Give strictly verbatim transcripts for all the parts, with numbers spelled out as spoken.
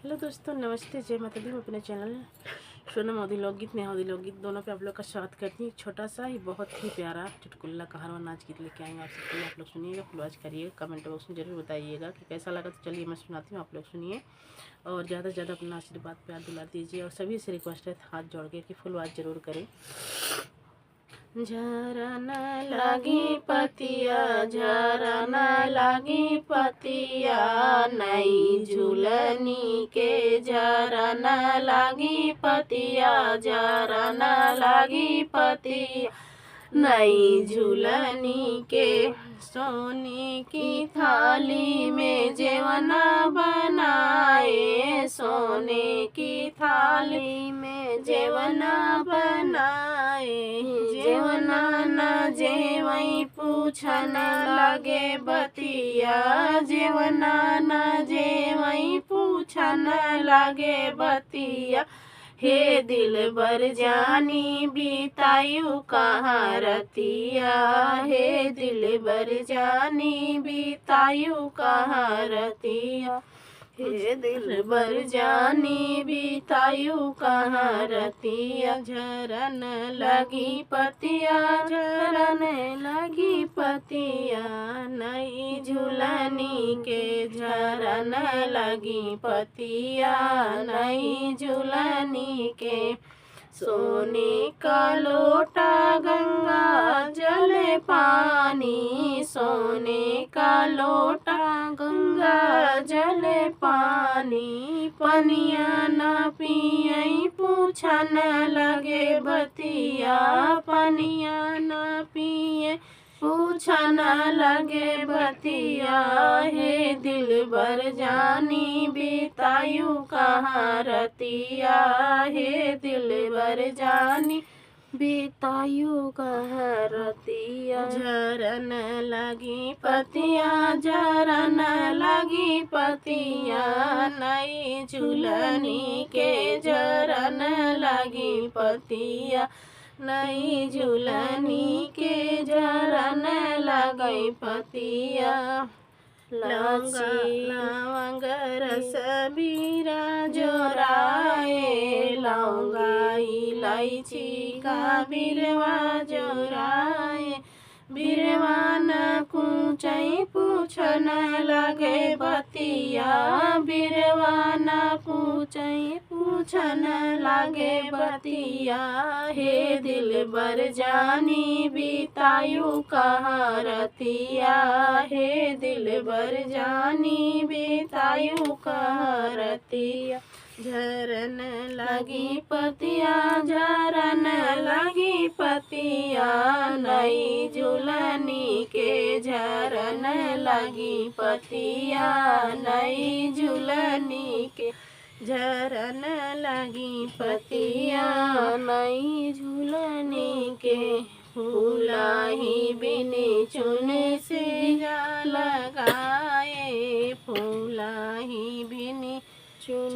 हेलो दोस्तों, नमस्ते, जय माता दी। मैं अपने चैनल सोनम अवधी लोकगीत, नेहा अवधी लोकगीत दोनों पे आप लोग का स्वागत करती हूँ। छोटा सा ही बहुत ही प्यारा चुटकुला कहारवा नाच गीत लेके आएंगे आप सबके लिए। आप लोग सुनिएगा, फुल वॉच करिएगा, कमेंट बॉक्स में जरूर बताइएगा कि कैसा लगा। तो चलिए मैं सुनाती हूँ, आप लोग सुनिए और ज़्यादा से ज़्यादा अपना आशीर्वाद, प्यार, दुलार दीजिए। और सभी से रिक्वेस्ट है हाथ जोड़ के कि फुल वॉच जरूर करें। झरन लागी पतिया, झरन लागी पतिया, नई झुलनी के। झरन लागी पतिया, झरन लागी पतिया, नई झुलनी के। सोने की थाली में जेवना बनाए, सोने की थाली में जेवना बनाए। जेवना न जेवई पूछन लागे बतिया, जेवना न जेवई पूछन लागे बतिया। हे दिलबर जानी बितायु कहाँ रतिया, हे दिलबर जानी बितायु कहाँ रतिया, हे दिलबर जानी बितायु कहाँ रतिया। झरन लागी पतिया, झरन लागी पतिया, नई झुलनी के। झरन लागी पतिया, नई झुलनी के। सोने का लोटा गंगा जल पानी, सोने का लोटा गंगा जल पानी। पनिया न पियई पूछन लागे बतिया, पनिया न पिए पूछन लागे बतिया। हे दिलबर जानी बितायु कहाँ रतिया, हे दिलबर जानी बितायु कहाँ रतिया। झरन लागी पतिया, झरन लागी पतिया, नई झुलनी के। झरन लागी पतिया, नई झुलनी के। झरन लागी पतिया। लौंगा, लौंग, रस, बीरा जोराए, लौंगा, इलायची का बिरवा जोराए। बिरवा न कूचई पूछन लागे बतिया, बिरवा न कूचई पूछन लागे बतिया। हे दिलबर जानी बितायु कहाँ रतिया, हे दिलबर जानी बितायु कहाँ रतिया। झरन लागी पतिया, झरन लागी पतिया, नई झुलनी के। झरन लागी पतिया, नई झुलनी के। झरन लागी पतिया, नई झुलनी के। फूलाही बिनी चुन से जा लगाए, फूलाही बिनी चुन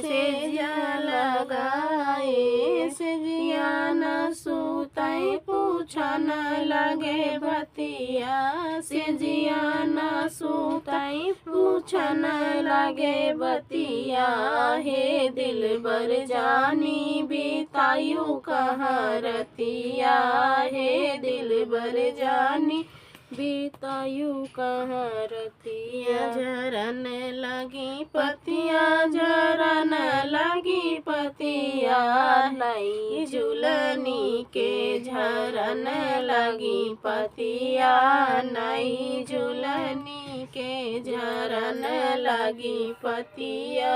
से जा लगाए। सेजिया न सूतई पूछन लागे बतिया, सेजिया न सूतई पूछन लागे बतिया। हे दिलबर जानी बितायु कहाँ रतिया, हे दिलबर जानी बितायु कहाँ रतिया। झरन लागी पतिया, झरन लागी पतिया, नई झुलनी के। झरन लागी पतिया, नई झुलनी के। झरन लागी पतिया,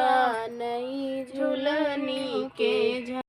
नई झुलनी के।